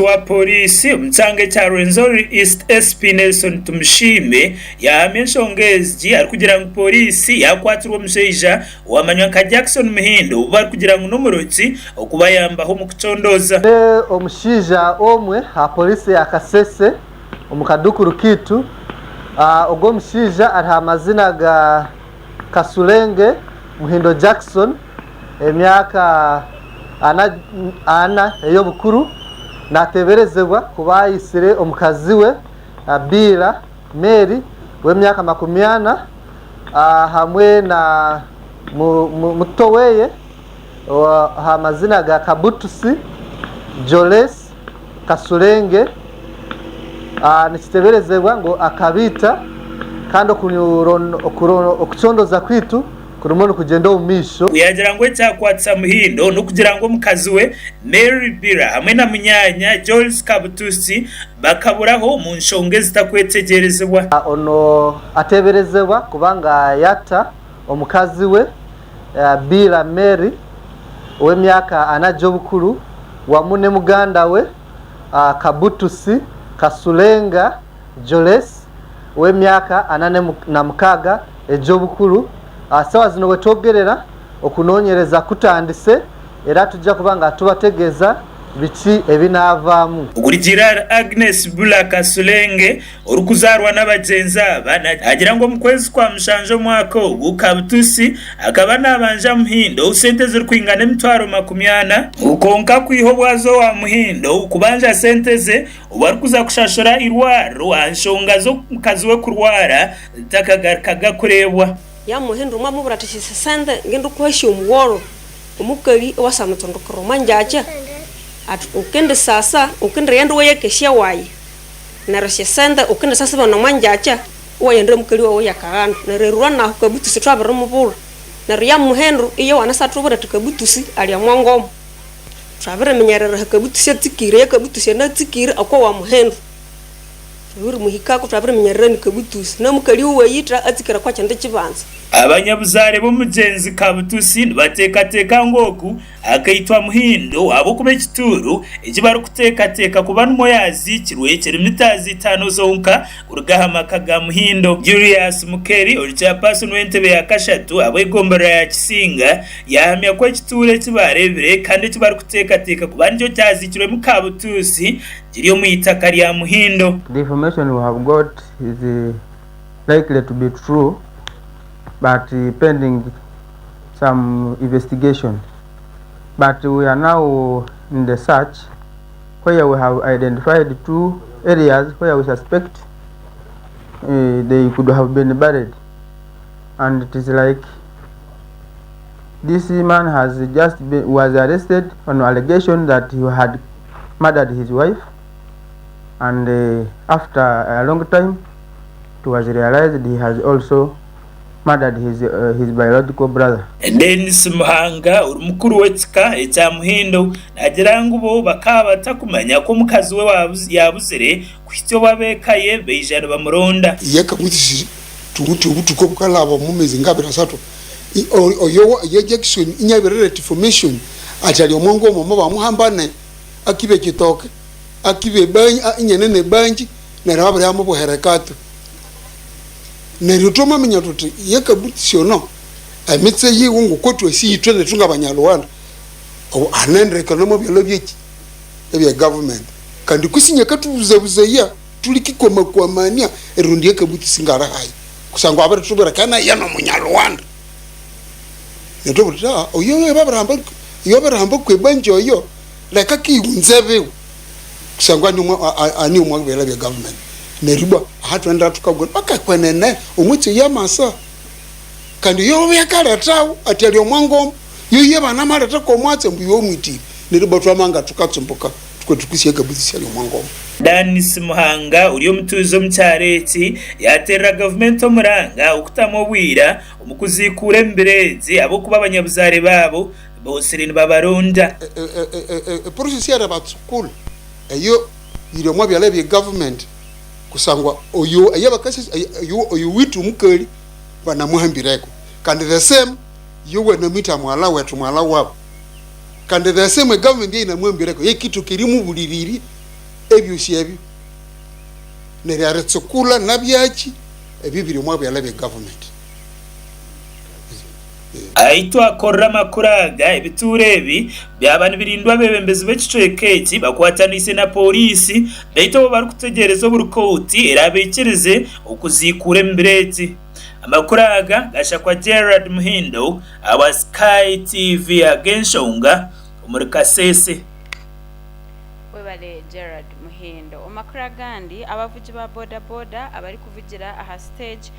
Wa Pooriisi omu kyanga ekya Rwenzori East SP Nelson Tumusiime yahamya enshonga egi arikugira ngu Pooriisi yakwatirwe omushaija owamanywa nka Jackson Muhindo ou barikugira ngu n'omurogi okubayambaho omu kucondooza. Omushaija omwe aha Pooriisi ya Kasese omu kadukuru kaitu, ogwo omushaija ari aha mazina ga Kasulenge Muhindo Jackson, emyaka ana ey'obukuru, naateeberezebwa kuba aitsire omukazi we Biira Mary w'emyaka 40 hamwe na muto we aha mazina ga Kabutusi Joles Kasulenge. Nikiteeberezebwa ngu akabaita kandi okucondooza kwaitu kurimu nikugyenda omu maisho. Ku yaagira ngu ekyakwatisa Muhindo n'okugira ngu omukazi we, Mary Bira hamwe na munyaanya, Joyce Kabutusi bakaburaho omu nshonga ezitakwetegyerezibwa. Ono ateeberezebwa kuba nga yata omukazi we, Bira Mary ow'emyaka ana gy'obukuru wamu ne muganda we, Kabutusi Kasulenga Joles ow'emyaka 46 egy'obukuru. Saawa zino wetwogerera okunoonyereza kutandise era tujja kuba nga tubategeeza biki ebinaavaamu. Okurugiirira ahari Agnes Bula Kasulenge orikuzaarwa n'abagyenzi aba, naagira ngu omu kwezi kwa mushanju omwaka ogu, Kabutusi akaba naabanja Muhindo sente zirikwingana emitwaro 40. Kwonka kwiha obu aza owa Muhindo kubanja sente ze, Obu arikuza kushashura eirwariro aha nshonga z'omukazi we kurwara, takagarukaga kureebwa. Yamuhindura mwamubwira ati, Sisa sente ngende okuhesya omughoro omukali owasamutsundukira omwa ngyakya, ati ukendisasa ukendighenda iwayakesya wayi, neryo syasente ukendisasibana omwa ngyakya iwayendera omukali wawu eyakaghana. Neryo erirwa nahu Kabutusi thwabirimubulha. Neryo yamuhindura iye wanasa athubwira ati Kabutusi ali omwa ngoma. Twabiriminyerera aha kabutusi atsikire, ya kabutusi anatsikire okwa wa muhendo. Twabirimuhikako twabiriminyerera ni kabutusi, nomukali owayitha atsikire okwa kindi kibanza. Abanyabuzaare b'omugyenzi Kabutusi nibateekateeka ngu ogu akaitwa Muhindo ahabw'okuba ekituuru eki barikuteekateeka kuba nimwo yaaziikirwe kiri mita itaano zonka kuruga aha maka ga Muhindo. Julius Mukeri ori chairperson w'entebe ya kashatu ahabw'egomborora ya Kisinga Yaahamya ku ekituuro eki baareebire kandi eki barikuteekateeka kuba nikyo kyaziikirwemu Kabutuusi kiri omu itaka rya Muhindo. The information we have got is likely to be true but pending some investigation but we are now in the search where we have identified two areas where we suspect they could have been buried and it is like This man has just been, was arrested on allegation that he had murdered his wife and uh, after a long time it was realized he has also murdered his, uh, his biological brother. Denis Muhanga ori mukuru w'ekika ekya Muhindo naagira ngu bo bakaba batakumanya ku omukazi we yaabuzire kuhitsya obu ab'eka ye baija nibamuronda. Yakabutsire tuti obutuku obukalaba omu mezi ngabiri asatu oyo ye Jackson inyabirereta information ati ali omwangu omo bamuhambane akiba ekitoke akiba ebangi inyene nebangi neryo babiri amubohereka atyo. Neryo twamaminya tuti ye Kabutsi ono emitse yiwe ngoko twesi ithwe nethu ngabanyaluganda anendeke nomo byalha byeki ebya government kandi kwisi nyakatubuzabuzaya Turi kikwamakwamania erundi Kabutsi ngali hayi kusangwa abiritubwira kandi naye nomunyalwanda. Netubwira tuti aa oyo babirihamba oyo abirihamba kwebangi oyo leka kighunza ebiwe kusangwa ani omwa byalha bya government. Neryo ibwa aha twendera tukagura bakakwenene omwatsi oyo amasa kandi oyo obyakaletawo ati ali omwa ngoma yoyo banamaletako omwatsi ambu iwe omwitire neryo ibwa twamanga tukatsumbuka. Tukwe tukusiya Kabutsi syali omwa ngoma. Danis Muhanga ori omutuuze omu kyaro eki yaateerera gavumenti omuranga okutamu obwira omu kuziikuura emibiri egi ahabw'okuba abanyabuzaare baabo bootsire nibabaronda. Eprocess ey'abatsukulu eyo yiri omwa byalha bye government kusangwa oyo oyo withu omukali banamuhambireko kandi the same yowe anamwitha mughalha wethu mughalha wabu. Kandi the same government eyinamwambireko yekithoka erimubuliriria. Ebyosi ebyo neryo eritsikula nabyaki ebyo biri omwa byalha bya gavumenti. Ahi twakorera amakuru aga, ebituuro ebi byaba nibirindwa abeebembezi b'ekicweka eki bakwataniise na pooriisi beitu obwo barikutegyereza oburi kooti eraabaikirize okuziikuura emibiri egi. Amakuru aga gashakwa Gerald Muhindo ahabwa Sky TV ag'enshonga omuri Kasese. Webale Gerald Muhindo. Omu makuru agandi, abavugi ba boda boda abarikuvugira aha siteegi.